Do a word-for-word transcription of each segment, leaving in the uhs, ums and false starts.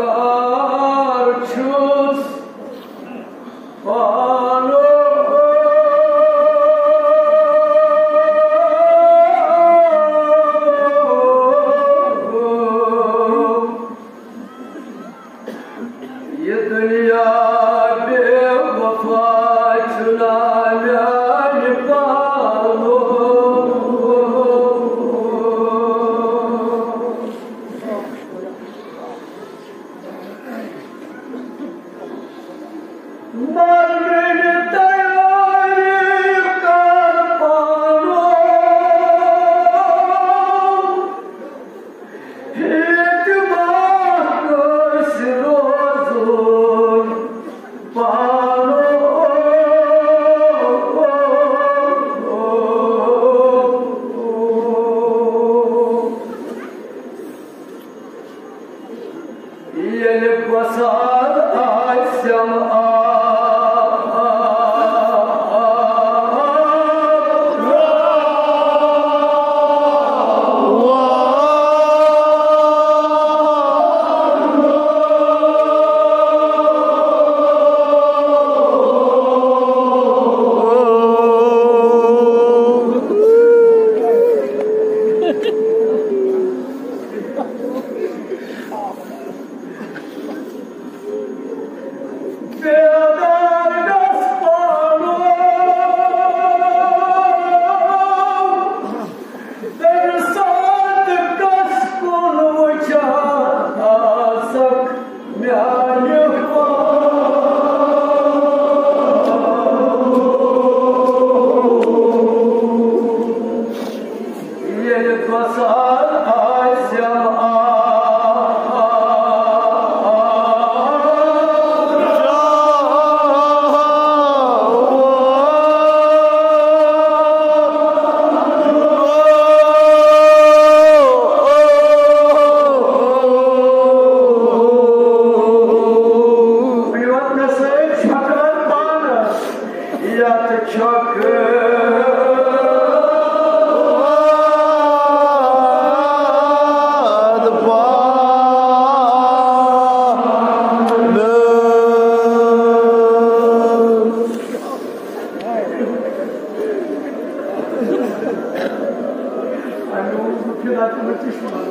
گناہگار چھُس پانہٕ۔ یہِ دُنیا بے وفا چھُنا میانہِ پانو۔ مرنٕچ تیٲری کر پانو۔ اعتبار کٲنٛسہِ روزُن پانو۔ ییٚلہِ بسان آسٮ۪م آب۔ بیدار گژھ پانو، تَمہِ ساتہٕ کَس کُن وٕچھان آسکھ میٛانہِ پانو۔ ییٚلہِ گۄسان آسٮ۪م آب۔ یوت مےٚ سۭتۍ چھۄکان پانس۔ یتھ چھۄکہٕ واد پانہٕ۔ اَمہِ موٗجوٗب چھُ نتہٕ مےٚ چشمہٕ۔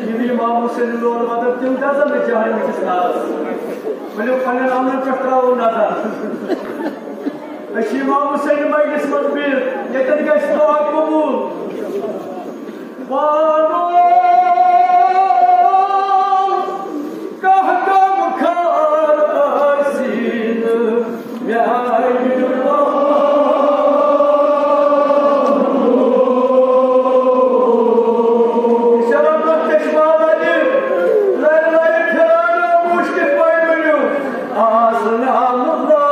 یِم امام حسین لول مطلب تِم گژھن نہٕ جہنم کِس نارس۔ ؤلِو پننٮ۪ن عملن پٮ۪ٹھ ترٛاوو نظر۔ أسۍ چھِ امام حسین مجلس منٛز بِہِتھ، ییٚتٮ۪ن گژھِ دعا قبول۔ پانو کانٛہہ غمخار ٲسی نہٕ۔ شرم تشباب علی، لرِ لرِ پھران وُچھ کِتھ پٲٹھۍ ؤنِو، آسنام اللہ۔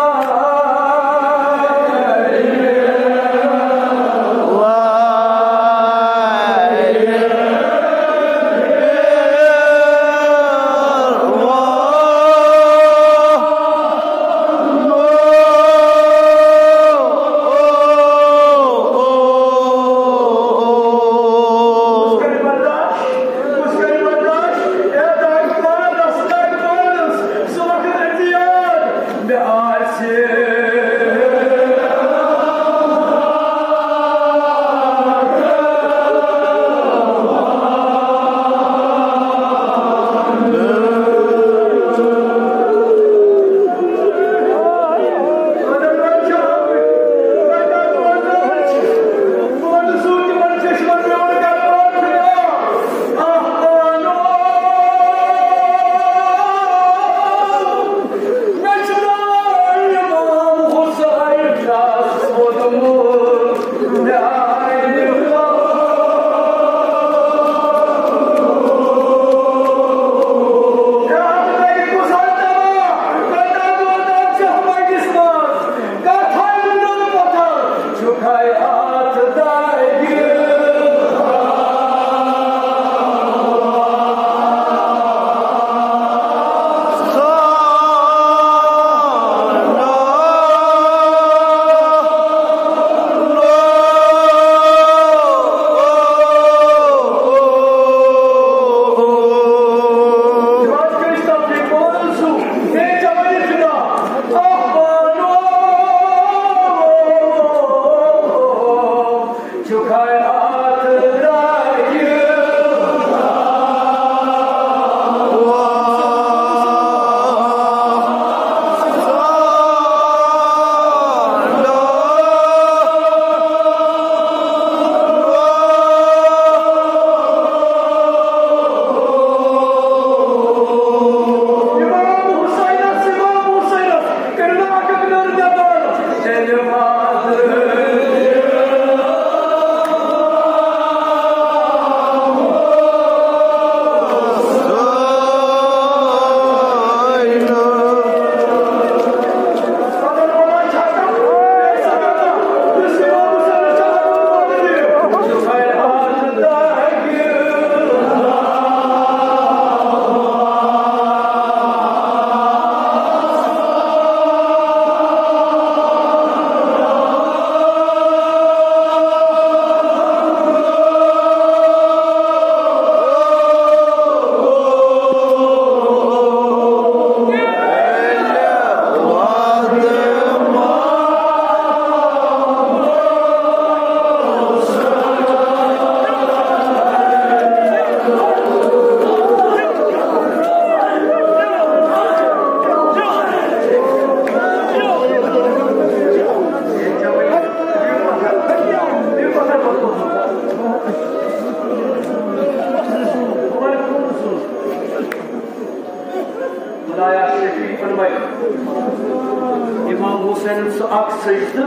امام حسینن سُہ اکھ سجدٕ،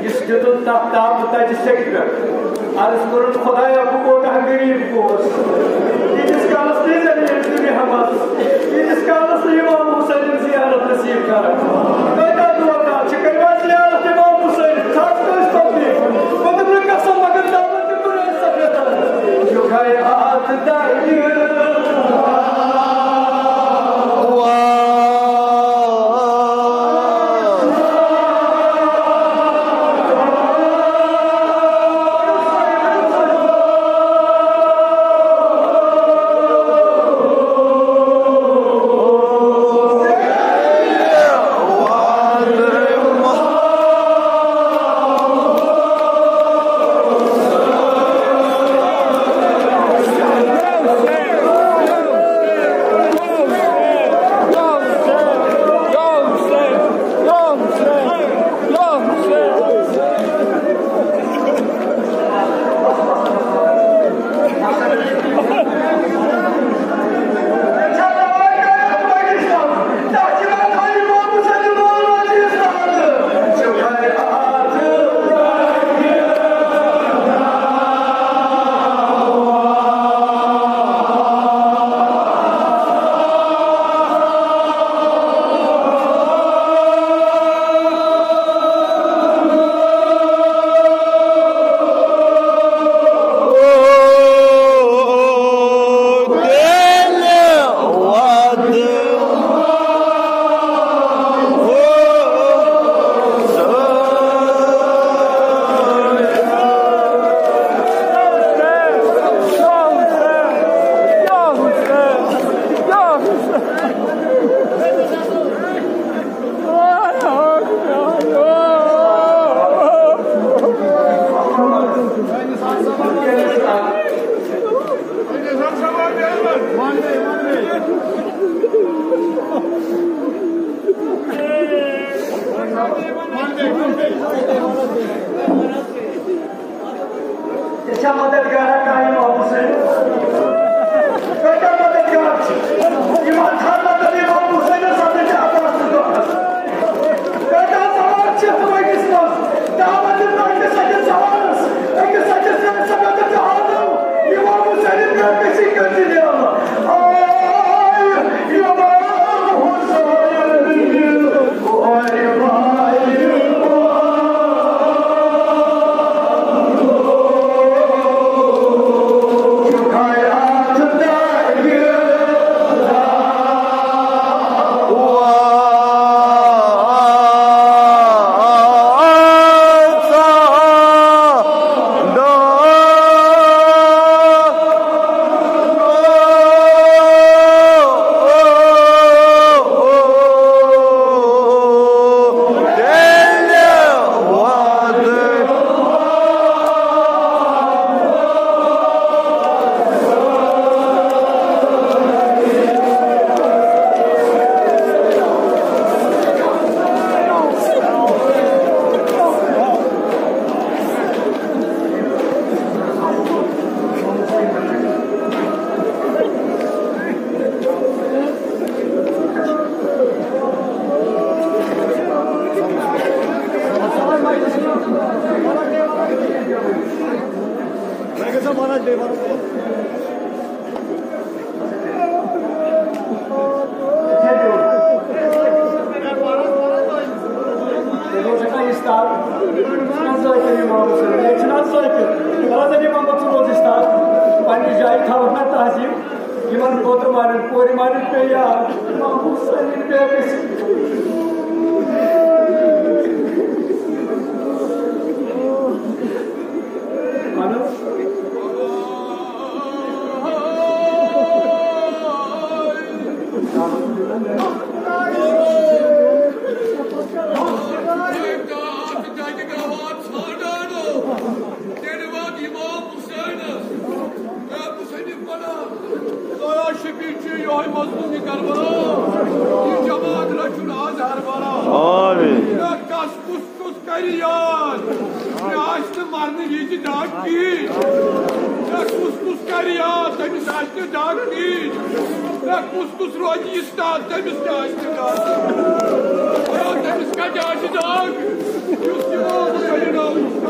یُس دیُتُن تتھ تابہٕ تتہِ سیٚکہِ پٮ۪ٹھ۔ عرض کوٚرُن، خدایا، بہٕ کوٗتاہ غریٖب گوس۔ ییٖتِس کالس نہٕ ذٔریعہٕ چھُ مےٚ حماس، ییٖتِس کالس نہٕ امام حسینن زیارت نصیب کران۔ کۭتیاہ دۄہ کال چھِ، کٔرِو حظ زیارت امام حسین، تھز کٲنٛسہِ پتہٕ۔ بہٕ دِمہٕ نہٕ قسم، مگر دعوت دِمہٕ بہٕ رٲژ سفید۔ یہِ گٔے اتھ دَرِ۔ ژےٚ چھا مددگارا کانٛہہ امام حسینس؟ کۭتیاہ مددگار چھِ؟ یِمن چھا مدد امام حسینس سمجھ عباس تہٕ دۄہس؟ کۭتیاہ زوال چھِ تِم أکِس منٛز؟ دعوت دِنہٕ أکِس أکِس زوالس، أکِس أکِس زوالس سمجھ عالم۔ امام حسین کر کسی کر دِنہٕ عالم۔ آے امام حسین۔ یِمن کوترٕ مالٮ۪ن، کورِ مالٮ۪ن پیٚیہِ یاد، امام حسینٕنۍ بے کسی۔ اہن حظ۔ تیٚلہِ وات امام حسینس۔ اے حسینٕکۍ پناہ۔ خدایا شفیع چھُ یِہوٚے مظلوم یہِ کربلا۔ یہِ جماعت رچھُن آز ہر بلا۔ آمین۔ اے کس کُس کُس کرِ یاد؟ مےٚ آسہِ نہٕ مرنہٕ وِزِ ڈاک کِہیٖنۍ۔ اے کُس کُس کرِ یاد؟ تٔمِس آسہِ نہٕ ڈاک کِہیٖنۍ۔ کُس کُس روزِ یہِ سٹار، تٔمِس کیٛاہ آسہِ نہٕ کانٛہہ؟ تٔمِس کَتہِ آسہِ داغ؟ یُس یہِ اوس، سُہ یہِ ناو یُس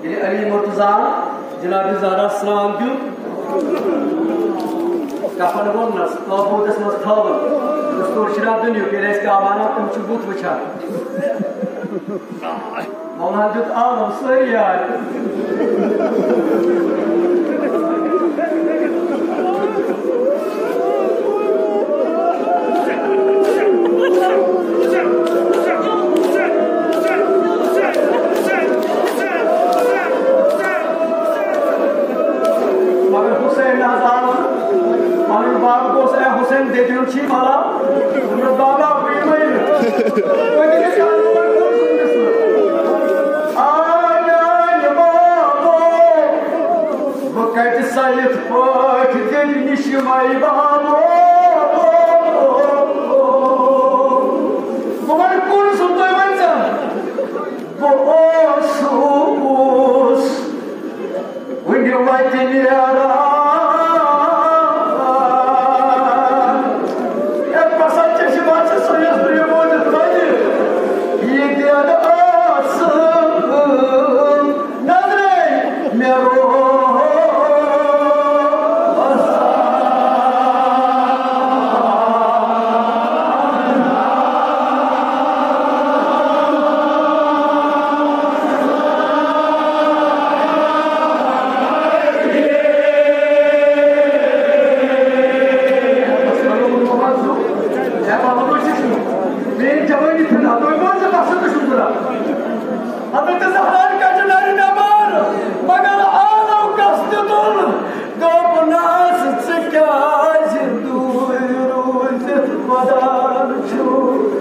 ییٚلہِ علی مرتضیٰ جناب زہرا سرٛان دیُت، کفن ووٚننس، تابوٗتس منٛز تھٲوٕن، دستور شراف دُنیُک، ییٚلہِ اَسہِ کانٛہہ وَنان، تِم چھِ بُتھ وٕچھان۔ مولانا دیُت عالم سٲری یاد۔ مگر حسین نہ حظ آو نہٕ۔ پنُن باب گوٚژھ، اے حسین، دٔدیُن چھی ملا۔ دوٚپمَس، بابا، بہٕ یِمَے نہٕ۔ وۄنۍ گٔے أسۍ آلوَن کُن سُنٛد سُنٛد۔ آ میٛانہِ بابو، بہٕ کَتہِ سا یِتھ پٲٹھۍ دِلہِ نِش یِمَے بابو؟ بہٕ وَنہٕ کُن سُنٛد، تُہۍ ؤنۍ زَن۔ بہٕ اوسُس وٕنہِ وَتہِ نیران۔ اے پَسَنٛد چشمہ چھِ سُہ، یُس برٛونٛہہ بوٗزِتھ وَنہِ۔ یہِ دٮ۪د ٲسٕم نظرے مےٚ روز۔ میٛٲنۍ جوٲنی فِدا، تُہۍ بوزِو، بہٕ ہسا تہِ چھُس ضروٗرت۔ حضرت زہرا کَڑِ نَرِ نٮ۪بر، مگر آلو کَس تہِ تُل۔ دوٚپنَس، ژٕ کیٛازِ دوٗرِ روٗزِتھ وَدان چھُکھ؟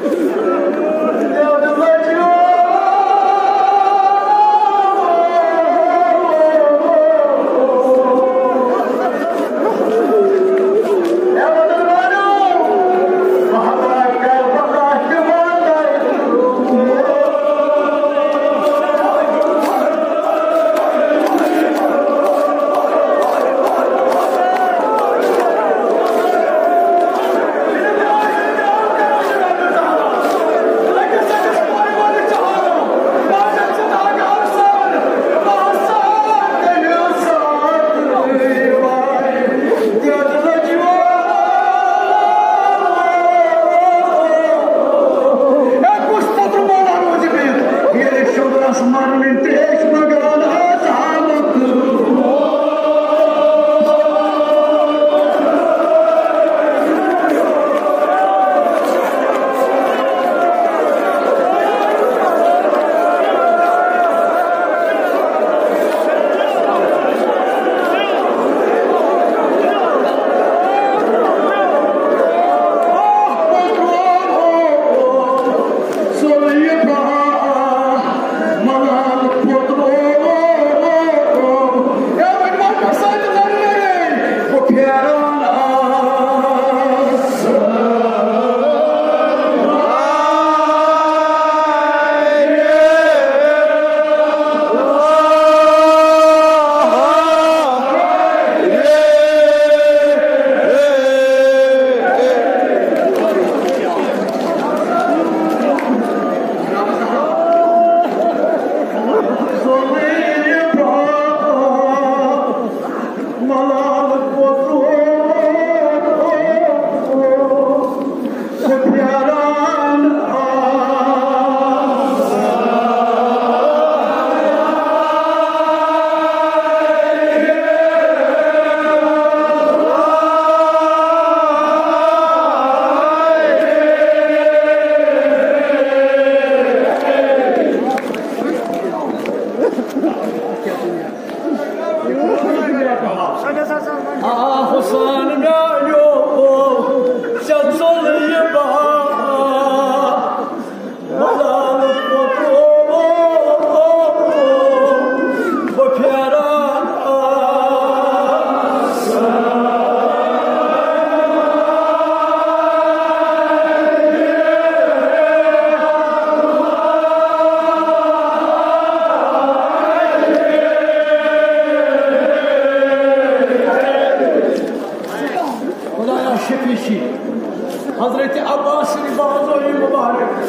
عباس سٕنٛدۍ بازو یہِ مُبارک،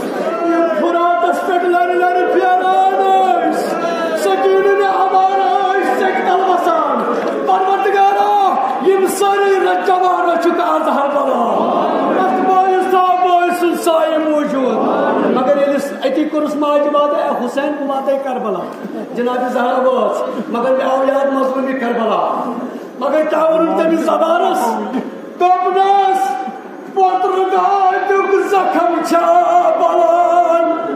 یِم فراتس پٮ۪ٹھ لرِ لرِ پھیران ٲسۍ، سکیٖنہٕ نہٕ امان ٲسۍ سیٚکہِ تل وسان۔ پروردگارا، یِم سٲری رچوان رچھُکھ از ہربلا۔ اتھ بٲیِس تھاو بٲیِس سُنٛد سایہِ موٗجوٗد۔ مگر ییٚلہِ أتی کوٚرُس ماجہِ وعدٕ، اے حسین، بہٕ واتَے کربلا۔ جناب زہرا وٲژ، مگر مےٚ آو یاد مظلوٗمِ کربلا۔ مگر کیٛاہ ووٚنُن تٔمِس زبانس؟ دوٚپنس، پوترٕ دادیُک زخم چھا بلان؟